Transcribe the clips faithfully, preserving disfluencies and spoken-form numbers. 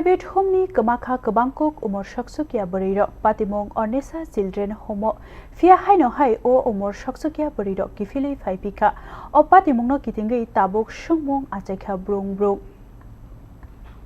Private home ni kwmakha kwbangkuk umor soksukya bwrwirok patimung Onesa Children Home o. Phiya haino hai o umor soksukya bwrwirok kiphilwi phai phikha. O patimungno kitingwi tabuk swngmung achaikha brung brung.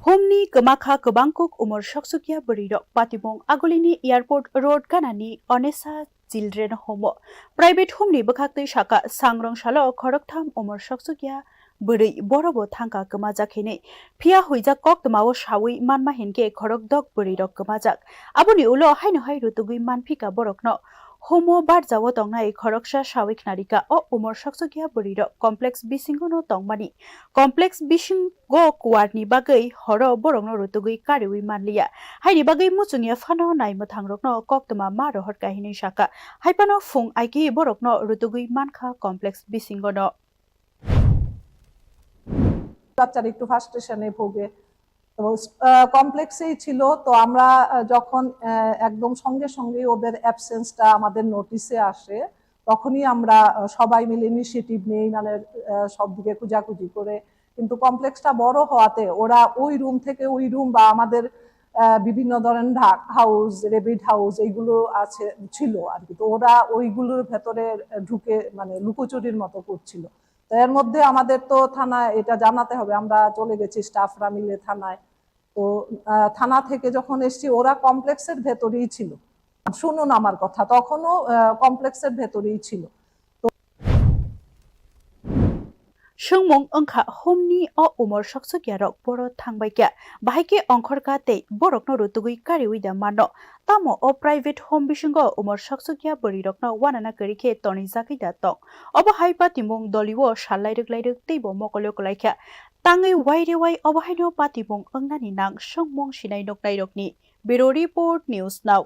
Home ni kwmakha kwbangkuk umor soksukya bwrwirok patimung Agulini Airport Road ganani Onesa Children Home o. Private home ni bwkhaktwi saka sangrong salo khoroktham umor soksukya bwrwi borobo thangka kwmajak hinwi. Phiya huijak koktwmao sawi manma hinkhe khorokdok bwrwirok kwmajak. Aboni ulo haino hai rutugwi manphika borokno. Home o barjao tongnai khoroksa sawi khnarika o umor soksukya bwrwirok complex bisingono tongmani. Complex bisingo kuarni bagwi horo borokno rutugwi kariwi manliya. Haini bagwi muchungya phano naimwthangrokno koktwma ma rohorka hinwi saka. Haiphano phung aiki borokno rutugwi mankha complex bisingono. বাচ্চারা একটু ফ্রাস্ট্রেশনে ভোগে। তো কমপ্লেক্সেই ছিল। তো আমরা আহ, যখন আহ, একদম সঙ্গে সঙ্গেই ওদের অ্যাবসেন্সটা আমাদের নোটিশে আসে, তখনই আমরা আহ, সবাই মিলে ইনিশিয়েটিভ নিয়ে মানে আহ, সব দিকে খোঁজাখুঁজি করে, কিন্তু কমপ্লেক্সটা বড় হওয়াতে ওরা ওই রুম থেকে ওই রুম বা আমাদের আহ, বিভিন্ন ধরনের ডাক হাউস, রেবিট হাউস এইগুলো আছে, ছিল আর কি। তো ওরা ওইগুলোর ভেতরে ঢুকে মানে লুকোচুরির মতো করছিল। তো এর মধ্যে আমাদের তো থানায় এটা জানাতে হবে, আমরা চলে গেছি স্টাফরা মিলে থানায়। তো আহ, থানা থেকে যখন এসছি, ওরা কমপ্লেক্সের ভেতরেই ছিল। শুনুন আমার কথা, তখনও আহ, কমপ্লেক্সের ভেতরেই ছিল। Swngmung wngkha, home ni o umor soksukya rok boro thangbai kya, bahai khe ongkhorka tei borokno rutugwi kariwi da mano. Tamo o private home bisingo umor soksukya bwrwi rokno wanana kwrwi khe tonwi jagwi da tong. Obo hai patimung dolio sallai rwk lai rwk teibo mokolio kwlai kha. Tangwi wai re wai obo haino patimung wngnani nang swngmung sinai nuknai rokni. Bureau Report, News Now.